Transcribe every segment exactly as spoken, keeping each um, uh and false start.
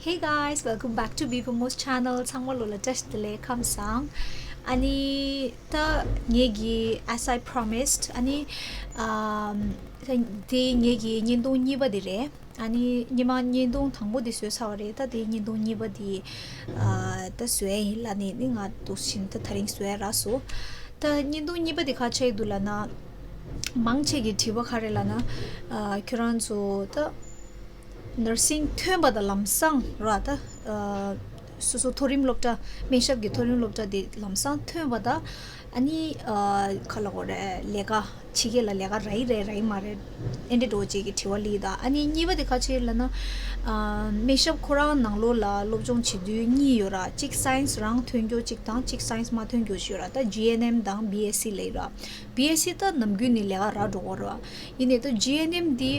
Hey guys, welcome back to Bibo Mo's channel. ཚང་མ་ལོ་ལ་བཀྲ་ཤིས་བདེ་ལེགས། ཁམས་བཟང་། ཨ་ནི་ད་ངེད་ཀྱི་as I promised ཨ་ནི་ཨམ་ད་དེ་ངེད་ཀྱི་བརྙན་ཐུང་གཉིས་པ་དེ་རེད། ཨ་ནི་ཉི་མ་བརྙན་ཐུང་དང་པོ་དེ་བཟོས་ཚར་བ་རེད། ད་དེ་བརྙན་ཐུང་གཉིས་པ་དེ་ཨ་ད་བཟོས་ཡིན་ལབ་ནས་ནི་ང་འདུག་བཞིན་ད་དེ་རིང་བཟོས་རག་སོང་། ད་བརྙན་ཐུང་གཉིས་པ་དེ་ག་ཆགས་ཀྱི་འདུག་ལབ་ན། མང་ཆེ་གི་དྲི་བ་ག་རེ་ལབ་ན། ཨ་ཁྱོད་རང་ཚོ་ད་ནར་སིང་ཐོན་པ་དང་ལམ་སང་ར་ད་ཨ་སོ་སོ་མཐོ་རིམ་སློབ་གྲྭ་སྨན་ཞབས་ཀྱི་མཐོ་རིམ་སློབ་གྲྭ་དེ་ལམ་སང་ཐོན་པ་དང་ཨ་ནི་ཨ་ག་ལབ་དགོས་རེད། ལས་ཀ་ཕྱི་རྒྱལ་ལ་ལས་ཀ་རག་གི་རེད་རག་གི་མ་རེད། ཨེ་འདྲ་འགྲོ་བྱེད་ཀྱི་དྲི་བ་ལི་ད། ཨ་ནི་གཉིས་པ་དེ་ག་ཆེ་ལབ་ན། ཨ་སྨན་ཞབས་ཁོ་རང་ནང་ལོགས་ལ་སློབ་སྦྱོང་བྱེད་དུས་གཉིས་ཡོད་ར། གཅིག་སའེན་སི་རང་ཐོན་རྒྱུ་གཅིག་དང་གཅིག་སའེན་སི་མ་ཐོན་རྒྱུ་ཞིག་ཡོད་ར། ད་ཇི་ཨེན་ཨེམ་དང་བི་ཨེས་སི་ལབ་ཡོད་ར། བི་ཨེས་སི་ད་ནམ་རྒྱུན་ནས་ལས་ཀ་རག་འགྲོ་གི་རེད་བ། ཡིན་ནའི་ད་ཇི་ཨེན་ཨེམ་འདི་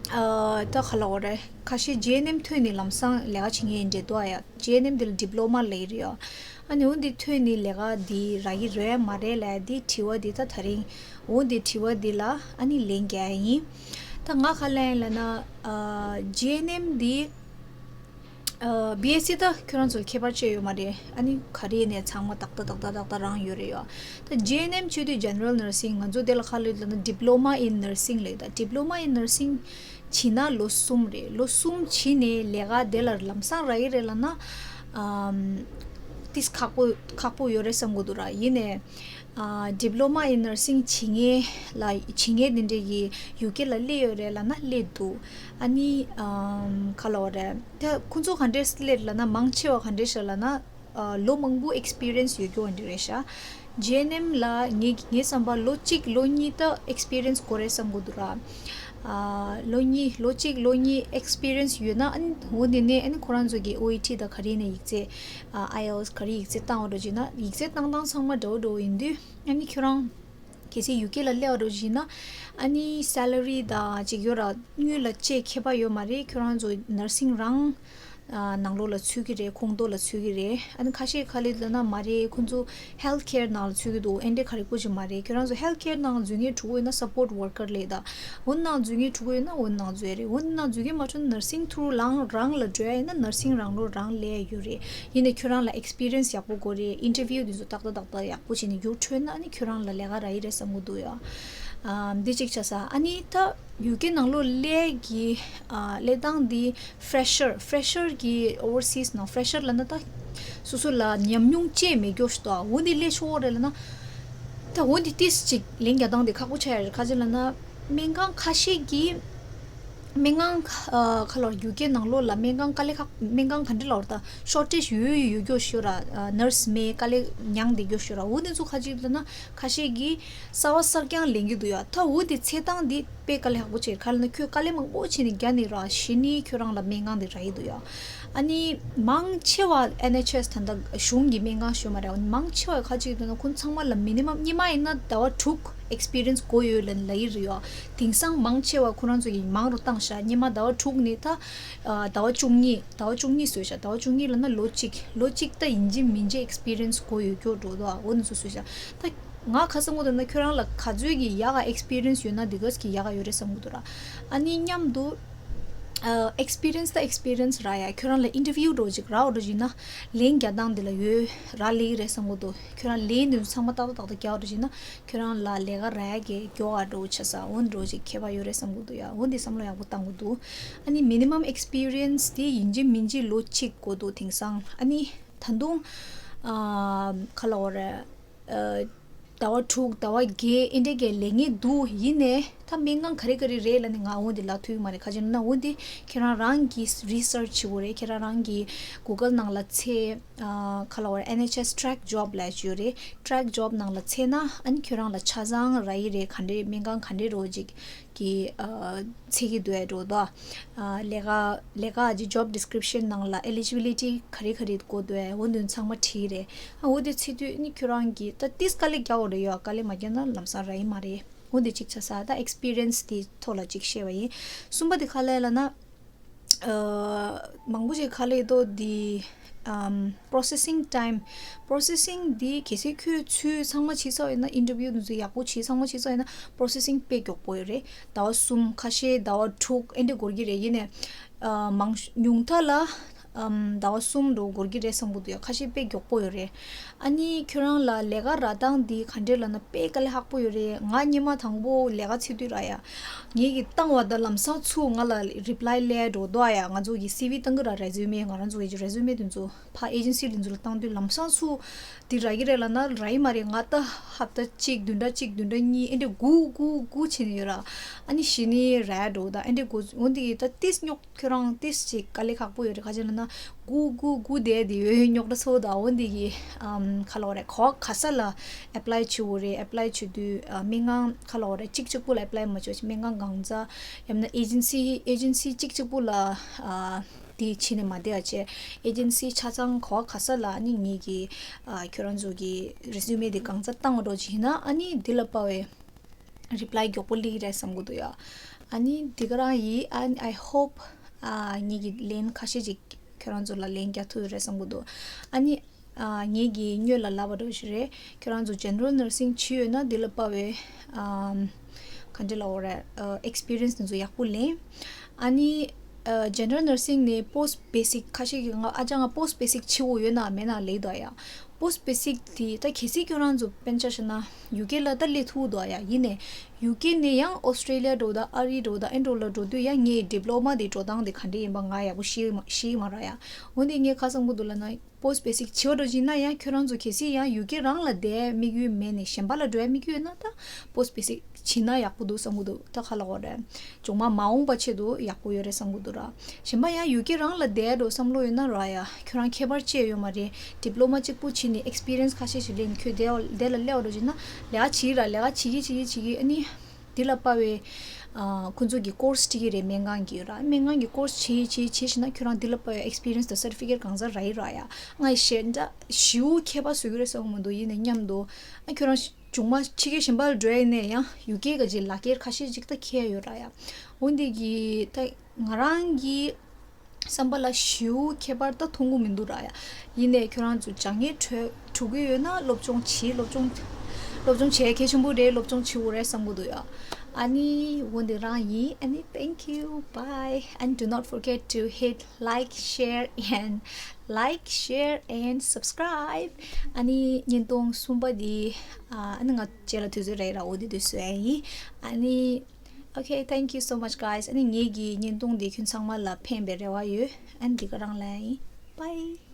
ཨ་ད་ག་ལབ་དགོས་རེད། ཁ་ཤས་ཇི་ཨེན་ཨེམ་ཐོན་ནས་ལམ་སང་ལས་ཀ་བྱེད་མཁན་འདྲ་འདུག་ཨ་ཡ། ཇི་ཨེན་ཨེམ་འདི་ལ་ཌི་པི་ལོ་མ་ལབ་ཀྱི་རེད་ཡ། ཨ་ནི་འོ་འདི་ཐོན་ནས་ལས་ཀ་འདི་རག་གི་རེད་མ་རེད་ལབ་ཡ་འདི་དྲི་བ་འདི་ད་དེ་རིང་འོ་འདི་དྲི་བ་འདི་ལ་ཨ་ནི་ལན་རྒྱག་ཡ་ཡིན། ད་ང་ག་ལབ་ཡིན་ལབ་ན་ཨ་ཇི་ཨེན་ཨེམ་འདི་ཨ་བི་ཨེས་སི་ད་ཁྱོད་རང་ཚོ་ཁྱད་པར་ཅི་ཡོད་མ་རེད། ཨ་ནི་ག་རེ་ནས་ཚང་མ་ཏག་ཏག་ཏག་ཏག་ཏག་ཏག་རང་ཡོད་རེད་ཡ། ད་ཇི་ཨེན་ཨེམ་བྱེད་དུས་ཇེ་ནེ་རལ་ནར་སིང་། ང་ཚོ་དེ་ལ་ག་ལབ་ཡོད་ལབ་ན་ཌི་པི་ལོ་མ་ཨིན་ནར་སིང་ལབ་ཡོད། ད་ཌི་པི་ལོ་མ་ཨིན་ནར་སིང་བྱས་ན་ལོ་གསུམ་རེད། ལོ་གསུམ་བྱས་ནས་ལས་ཀ་དེ་ལ་ལམ་སང་རག་གི་རེད་ལབ་ན་ཨམ་ཏིས་ཁག་པོ་ཁག་པོ་ཡོད་རེད་བསམ་གི་འདུག་ར། ཡིན་ནའི་ཨ་ཌི་པི་ལོ་མ་ཨིན་ནར་སིང་བྱེད་མཁན་ལ་བྱེད་མཁན་དེ་འདྲས་ཀྱི་ཡུ་ཀེ་ལ་སླེབས་ཡོད་རེད་ལབ་ན་སླེབས་འདུག་ཨ་ནི་ཨམ་ག་ལབ་དགོས་རེད། ད་ཁོང་ཚོ་ག་འདྲས་སླེབས་ལབ་ན་མང་ཆེ་བ་ག་འདྲས་ཤག་ལབ་ན། ཨ་ལོ་མང་པོ་ཨེག་སི་པི་རི་ཡན་སི་ཡོད་རྒྱུ་འདི་རེད་ཤག་ཇི་ཨེན་ཨེམ་ལ་ངའི་ངའི་བསམ་པ་ལོ་གཅིག་ལོ་གཉིས་ད་ཨེག་སི་པི་རི་ཡན་སི་དགོས་རེད་བསམ་གི་འདུག་ར། ཨ་ལོ་གཉིས་ལོ་གཅིག་ལོ་གཉིས་ཨེག་སི་པི་རི་ཡན་སི་ཡོད་ན་ཨ་ནི་འོ་འདི་ནས་ཨ་ནི་ཁོ་རང་ཚོ་གི་ཨོ་ཨི་ཊི་དང་ག་རེ་ནས་ཡིག་ཚད་ཨ་ཨའི་ཨེལ་ཊི་ཨེས་ག་རེ་ཡིག་ཚད་བཏང་བ་འདྲ་བྱས་ན་ཡིག་ཚད་བཏང་སྟངས་ཚང་མ་འདྲ་བོ་འདྲ་བོ་ཡིན་དུས་ཨ་ནི་ཁྱོད་རང་གལ་སྲིད་ཡུ་ཀེ་ལ་སླེབས་པ་འདྲ་བོ་བྱས་ན་ཨ་ནི་སེ་ལ་རི་དང་ཅིག་ཡོད་ར། དངུལ་ལ་ཅིག་ཁྱད་པར་ཡོད་མ་རེད། ཁྱོད་རང་ཚོ་ནར་སིང་རང་ཨ་ནང་ལོགས་ལ་ཚུད་ཀྱི་རེད། ཁོངས་གཏོགས་ལ་ཚུད་ཀྱི་རེད། ཨ་ནི་ཁ་ཤས་ག་ལབ་ལབ་ན་མ་རེད། ཁོང་ཚོ་ཧེལ་ཐི་ཁེར་ནང་ལ་ཚུད་ཀྱི་འདུག་ཨེ་འདྲས་ག་རེ་ཀུ་ཅི་མ་རེད། ཁྱོད་རང་ཚོ་ཧེལ་ཐི་ཁེར་ནང་འཛུལ་མཁན་འགྲོ་གི་ཡོད་ན་སཔོར་ཊི་ཝོར་ཀར་ལབ་ད། འོ་ནང་འཛུལ་མཁན་འགྲོ་གི་ཡོད་ན་འོ་ནང་འཛུལ་རེད། འོ་ནང་འཛུལ་མཁན་མ་འགྲོ་ན་ནར་སིང་ཐུ་རུ་ལང་རང་ལ་འགྲོ་ཡ་ཡིན་ན་ནར་སིང་རང་ལོ་རང་ལས་ཡ་ཡོད་རེད། ཡིན་ནའི་ཁྱོད་རང་ལ་ཨེག་སི་པི་རི་ཡན་སི་ཡག་པོ་དགོས་རེད། ཨིན་ཊར་བིའུ་འདི་ཚོ་ཏག་ཏག་ཏག་ཏག་ཡག་པོ་བྱས་ནས་རྒྱུགས་འཕྲོད་ན་ཨ་ནི་ཁྱོད་རང་ལ་ལས་ཀ་རག་གི་རེད་བསམ་གི་འདུག་ཡ། ཨ་འདི་གཅིག་ཆགས་ས། ཨ་ནི་ད་ཡུ་ཀེ་ནང་ལོགས་སླེབས་ཀྱི་ཨ་སླེབས་སྟངས་འདི་ཕེ་རེ་ཤར་ཕེ་རེ་ཤར་གྱི་ཨོ་ཝར་སིས་ནང་ཕེ་རེ་ཤར་ལབ་ན་ད་སོ་སོ་ལ་ཉམས་མྱོང་ཅིག་མེད་རྒྱུ་ཞིག་འདུག་འོ་འདི་སླེབས་ཆོག་རེད་ལབ་ན། ད་འོ་འདི་ཏིས་ཅིག་ལན་རྒྱག་སྟངས་འདི་ཁག་པོ་ཆགས་ཡ་རེད། ག་ཅི་ལབ་ན་སྨན་ཁང་ཁ་ཤས་ཀྱིས་སྨན་ཁང་ཨ་ཁ་ལོར་ཡུ་ཀེ་ནང་ལོགས་ལ་སྨན་ཁང་དཀའ་ལས་ཁག་སྨན་ཁང་ག་འདྲ་ལབ་དགོས་རེད། ད་ཤོར་ཊེཇ་ཡོད་ཡོད་ཡོད་རྒྱུ་ཞིག་ཡོད་ར། ནར་སི་མེད། དཀའ་ལས་མྱངས་བསྡད་རྒྱུ་ཞིག་ཡོད་ར། འོ་འདི་ཚོ་ག་ཅི་ལབ་ན་ཁ་ཤས་ཀྱིས་གསར་བ་གསར་རྐྱང་ལེན་གྱི་འདུག་ཡ། ད་འོ་དེ་ཚེ་སྟངས་འདི་དཔེ་དཀའ་ལས་ཁག་པོ་བྱེད། ག་རེ་ལབ་ན་ཁྱོད་དཀའ་ལས་མང་པོ་བྱས་ནས་རྒྱ་ནས་ར་གཞི་ནས་ཁྱོད་རང་ལ་སྨན་ཁང་དེ་རག་གི་འདུག་ཡ། ཨ་ནི་མང་ཆེ་བ་ཨེན་ཨེཆ་ཨེས་ད་ལྟ་གཞུང་གི་སྨན་ཁང་ཞུ་མ་རེད། མང་ཆེ་བ་ག་ཅིག་ཡོད་ན་ཁོང་ཚང་མ་ལ་མི་ནི་མམ་སྔོན་མ་ཡིན་ན་ཟླ་བ་དྲུག་ཨེག་སི་པི་རི་ཡན་སི་དགོས་ཡོད་ལབ་ལབ་ཀྱི་རེད་ཡ། དེང་སང་མང་ཆེ་བ་ཁོ་རང་ཚོ་གིས་མང་རུ་བཏང་ཤག་སྔོན་མ་ཟླ་བ་དྲུག་ནས་ད་ཨ་ཟླ་བ་བཅུ་གཉིས། ཟླ་བ་བཅུ་གཉིས་བཟོས་ཤག་ཟླ་བ་བཅུ་གཉིས་ལབ་ན་ལོ་གཅིག་ལོ་གཅིག་ད་ཡིན་གཅིག་མིན་གཅིག་ཨེག་སི་པི་རི་ཡན་སི་དགོས་ཡོད་སྐྱོ་འགྲོ་འདུག་འོ་འདི་ཚོ་བཟོས་ཤག་ད་ང་ག་བསམ་གི་འདུག་ན་ཁྱོད་རང་ལ་ག་ཚོད་ཀྱི་ཡག་ག་ཨེག་སི་པི་རི་ཡན་སི་ཡོད་ན་དེ་ག་ཚོད་ཀྱི་ཡག་ག་ཡོད་རེད་བསམ་གི་འདུག་ར། ཨ་ནི་མཉམ་དུ་ཨེག་སི་པི་རི་ཡན་སི་ད་ཨེག་སི་པི་རི་ཡན་སི་ར་ཡ། ཁྱོད་རང་ལ་ཨིན་ཊར་བིའུ་འདྲ་བོ་ཅིག་རག་འགྲོ་བྱས་ན་ལན་རྒྱག་སྟངས་འདི་ལ་ཡོད་རག་ལེ་གི་རེད་བསམ་གི་འདུག་ཁྱོད་རང་ལན་འདི་ཚོ་ཚང་མ་ཏག་ཏག་ཏག་ཏག་རྒྱག་འགྲོ་བྱས་ན་ཁྱོད་རང་ལ་ལས་ཀ་རག་ཡ་གི་མགྱོགས་པ་འདྲ་བོ་ཆགས་ས། འོ་འདྲ་བོ་ཅིག་ཁྱད་པར་ཡོད་རེད་བསམ་གི་འདུག་ཡ། འོ་འདི་བསམ་བློ་ཡག་པོ་བཏང་གི་འདུག་ཨ་ནི་མི་ནི་མམ་ཨེག་སི་པི་རི་ཡན་སི་དེ་ཡིན་གཅིག་མིན་གཅིག་ལོ་གཅིག་དགོས་འདུག་དེང་སང་ཨ་ནི་ད་དུང་ཨ་ག་ལབ་དགོས་རེད། ཨ་ཟླ་བ་དྲུག་ཟླ་བ་བརྒྱད་ཨེ་འདྲས་ཀྱི་ལས་ངེས་འདུག་ཡིན་ནའི་ད་སྨན་ཁང་ག་རེ་ག་རེ་རེད་ལབ་ནས་ང་འོ་འདི་ལབ་ཐུབ་ཀྱི་མ་རེད། ག་ཅི་ཡིན་ན་འོ་འདི་ཁྱེད་རང་རང་གིས་རི་སར་ཆི་བྱེད་དགོས་རེད། ཁྱེད་རང་རང་གིས་གུ་གལ་ནང་ལ་འཚོལ། ཨ་ག་ལབ་དགོས་རེད། ཨེན་ཨེཆ་ཨེས་ཊེག་ཇོབ་ལབ་ཅིག་ཡོད་རེད། ཊེག་ཇོབ་ནང་ལ་འཚོལ་ན་ཨ་ནི་ཁྱོད་རང་ལ་ཆ་ཚང་རག་གི་རེད། ག་འདྲས་སྨན་ཁང་ག་འདྲས་རོ་ཅིག་གི་ཨ་འཚོལ་གྱི་འདུག་ཨེ་འགྲོ་དོ། ཨ་ལས་ཀ་ལས་ཀ་ཨ་ཅིག་ཇོབ་ཌི་སི་ཀི་རིབ་ཤན་ནང་ལ་ཨེ་ལི་ཇི་བི་ལི་ཊི་ག་རེ་ག་རེ་དགོས་འདུག་ཨེ་འོ་འདི་ཚང་མ་བྲིས་རེད། ཨ་འོ་དེ་བྱེད་དུས་ནི་ཁྱོད་རང་གིས་ད་ཏིས་དཀའ་ལས་རྒྱག་དགོས་རེད་ཡོད། དཀའ་ལས་མ་རྒྱག་ན་ལམ་སང་རག་གི་མ་རེད། འོ་འདི་གཅིག་ཆགས་ས། ད་ཨེག་སི་པི་རི་ཡན་སི་དེ་ཐོག་ལ་གཅིག་བཤད་པ་ཡིན། གསུམ་པ་དེ་ག་ལབ་ལབ་ན། ཨ་མང་པོ་ཞིག་ག་ལབ་འདུག་འདི་ཨམ་པོ་རོ་སེ་སིང་ཊའིམ། པོ་རོ་སེ་སིང་འདི་གལ་སྲིད་ཁྱོད་ཚུར་ཚང་མ་བྱས་ཚར་ཡོད་ན། ཨིན་ཊར་བིའུ་འདི་ཚོ་ཡག་པོ་བྱས་ཚང་མ་བྱས་ཚར་ཡོད་ན་པོ་རོ་སེ་སིང་དཔེ་མགྱོགས་པོ་ཡོད་རེད། ཟླ་བ་གསུམ་ཁ་ཤས་ཟླ་བ་དྲུག་ཨེ་འདྲས་འགོར་གྱི་རེད། ཡིན་ནའི་ ཨ་མང་ཤོས་ཉུང་མཐའ་ལ་ཨམ་ཟླ་བ་གསུམ་འགྲོ་འགོར་གྱི་རེད་བསམ་གྱི་འདུག་ཡ། ཁ་ཤས་དཔེ་མགྱོགས་པོ་ཡོད་རེད། ཨ་ནི་ཁྱོད་རང་ལ་ལས་ཀ་རག་སྟངས་འདི་ག་འདྲས་ལབ་ན་དཔེ་དཀའ་ལས་ཁག་པོ་ཡོད་རེད། ང་སྔོན་མ་དང་པོ་ལས་ཀ་འཚོལ་དུས་ར་ཡ། ངེད་ཀྱིས་བཏང་བ་དང་ལམ་སང་ཚུར་ང་ལ་reply སླེབས་འགྲོ་འདུག་ཡ། ང་ཚོ་གི་སི་ཝི་བཏང་གི་ར་resume། ང་རང་ཚོ་གི་resume དེ་ཚོ་ཕ་agency དེ་ཚོ་ལ་བཏང་དུས་ལམ་སང་ཚུར་འདི་རག་གི་རེད་ལབ་ན་རག་གི་མ་རེད། ང་ད་ཧབ་ཏ་གཅིག་བདུན་ཕྲག་གཅིག་བདུན་ཕྲག་གཉིས་ཨེ་འདྲས་སྒུག་སྒུག་སྒུག་བྱས་ནས་ཡོད་ར། ཨ་ནི་གཞི་ནས་རག་འགྲོ་ད་ཨེ་འདྲས་སྒུག་འོ་འདི་གི་ད་ཏིས་རྙོག་ཁྱོད་རང་ཏིས་ཅིག་དཀའ་ལས་ཁག་པོ་ཡོད་རེད། ག་ཅི་ལབ་ན་སྒུག་སྒུག་སྒུག་བསྡད་དེ་ཡོད་རྙོག་དྲ་ཚོ་ད་འོ་འདི་གི་ཨམ་ག་ལབ་དགོས་རེད། གོ་ག་ས་ལ་apply བྱེད་དགོས་རེད། apply བྱེད་དུས་ཨ་སྨན་ཁང་ག་ལབ་དགོས་རེད། གཅིག་གཅིག་པུ་ལ་apply མ་བྱེད། སྨན་ཁང་གང་ཚ་ཡང་ན་agency agency གཅིག་གཅིག་པུ་ལ་ཨ་དེ་བྱས་ནས་མ་བསྡད་ཡ་བྱས། agency ཆ་ཚང་གོ་ག་ས་ལ་ཨ་ནི་ངེད་ཀྱི་ཨ་ཁྱོད་རང་ཚོ་གི་resume དེ་གང་ཚ་བཏང་འགྲོ་ཅིག་ཡིན་ན་ཨ་ནི་འདི་ལ་དཔའ་བའི་reply མགྱོགས་པོ་སླེབས་ཀྱི་རེད་བསམ་གྱི་འདུག་ཡ། ཨ་ནི་འདི་ག་རང་ཡིན། and I hope ཨ་ངེད་ཀྱི་ལན་ཁ་ཤས་ཅིག་ཁྱོད་རང་ཚོ་ལ་ལན་རྒྱག་ཐུབ་ཡོད་རེད་བསམ་གྱི་འདུག་ཨ་ནི་ཨ་ངེད་ཀྱིས་སྔོན་ལ་ལབ་པ་འདྲ་ཞིག་རེད། ཁྱོད་རང་ཚོ་general nursing བྱས་ཡོད་ན་འདི་ལ་དཔའ་བའི་ཨམ་ག་འདྲ་ལབ་དགོས་རེད། ཨ་experience དེ་ཚོ་ཡག་པོ་ལེན། ཨ་ནི་ཨ་general nursing ནས་post basic ཁ་ཤས་ཀྱིས་ང་ཨ་ཅག་ང་post basic བྱེད་དགོས་ཡོད་ན་མེད་ན་ལབ་འདུག་ཡ། post basic དེ་ད་གལ་སྲིད་ཁྱོད་རང་ཚོ་དཔེར་ན་ཆ་བཞག་ན་ཡུ་ཀེ་ལ་ད་སླེབས་ཐུབ་འདུག་ཡ། ཡིན་ནའི་ཡུ་ཀེ་ནས་ཡང་ཨོ་སི་ཀྲེ་ལི་ཡ་འགྲོ་དང་ཨ་རི་འགྲོ་དང་ཨེ་འགྲོ་ལ་འགྲོ་དུས་ཡང་ངའི་diploma དེ་འགྲོ་སྟངས་དེ་ག་འདྲ་ཡིན་པ་ང་ཡག་པོ་ཤེས་མ་ཤེས་མ་རག་ཡ། འོན་ཏེ་ངས་ཁ་སང་གོ་འདུག་ལབ་ན་post basic བྱེད་འགྲོ་ཅིག་ན་ཡང་ཁྱོད་རང་ཚོ་གལ་སྲིད་ཡང་ཡུ་ཀེ་རང་ལ་བསྡད་དམིགས་ཡུལ་མེད་ནས་གཞན་པ་ལ་འགྲོ་ཡ་དམིགས་ཡུལ་ཡོད་ན་ད་post basic བྱེད་ན་ཡག་པོ་འདུག་བསམ་གི་འདུག་ད་ག་ལབ་དགོས་རེད། ཅུང་མ་མ་འོངས་པ་ཆེད་དུ་ཡག་པོ་ཡོད་རེད་བསམ་གི་འདུག་ར། གཞན་པ་ཡང་ཡུ་ཀེ་རང་ལ་བསྡད་འགྲོ་བསམ་བློ་ཡོད་ན་ར་ཡ་ཁྱོད་རང་ཁྱད་པར་ཅི་ཡོད་མ་རེད། diploma གཅིག་པུ་བྱས་ནས་experience ཁ་ཤས་ཤིག་ལེན་ཁྱོད་དེ་དེ་ལ་སླེབས་འགྲོ་ཅིག་ན་ལས་ཀ་བྱེད་ར་ལས་ཀ་བྱེད་ཀྱི་བྱེད་ཀྱི་བྱེད་ཀྱི་ཨ་ནི། འདི་ལ་དཔའ་བའི་ཨ་ཁོང་ཚོ་གི་course ཁྲིད་ཀྱི་རེད། སྨན་ཁང་གི་ར་སྨན་ཁང་གི་course བྱེད་བྱེད་བྱེད་བྱེད་ན་ཁྱོད་རང་འདི་ལ་དཔའ་བའི་experience དང་certificate གང་ཚ་རག་གི་ར་ཡ། ང་ཞེ་འདྲ་ཞེ་པོ་ཁྱད་པར་བཟོ་གི་རེད་བསམ་གི་མི་འདུག་ཡིན་ནའི་མཉམ་དུ་ཨ་ཁྱོད་རང་ཅུང་མ་ཕྱི་རྒྱལ་གཞན་པ་ལ་འགྲོ་ཡ་ཡིན་ནའི་ཡང་ཡུ་ཀེ་ག་ཅིག་ལག་འཁྱེར་ཁ་ཤས་ཅིག་ད་འཁྱེར་ཡོད་ར་ཡ། འོ་འདི་གི་ད་ང་རང་གི་བསམ་པ་ལ་ཞེ་པོ་ཁྱད་པར་ད་མཐོང་གི་མི་འདུག་ར་ཡ། ཡིན་ནའི་ཁྱོད་རང་ཚོ་སྦྱང་ངེས་འཕྲོད་འགྲོ་གི་ཡོད་ན་སློབ་སྦྱོང་བྱེད། སློབ་སྦྱོང་སློབ་སྦྱོང་བྱེད་གལ་ཆེན་པོ་རེད། སློབ་སྦྱོང་བྱེད་དགོས་རེད་བསམ་གི་འདུག་ཡ། ཨ་ནི་འོ་འདི་རང་ཡིན། ཨ་ནི་thank you, bye, and do not forget to hit like, share and like, share and subscribe. ཨ་ནི་བརྙན་ཐུང་གསུམ་པ་འདི་ཨ་ནི་ང་རྗེས་ལ་དུས་ཚོད་རག་ར་འོ་འདི་དུས་ཚོད་ཡིན། ཨ་ནི Okay, thank you so much, guys. ཨ་ནི་ངེད་ཀྱི་བརྙན་ཐུང་འདི་ཁྱོད་ཚང་མ་ལ་ཕན་པའི་རེ་བ་ཡོད། ཨ་ནི་འདི་ག་རང་ལ་ཡིན། Bye.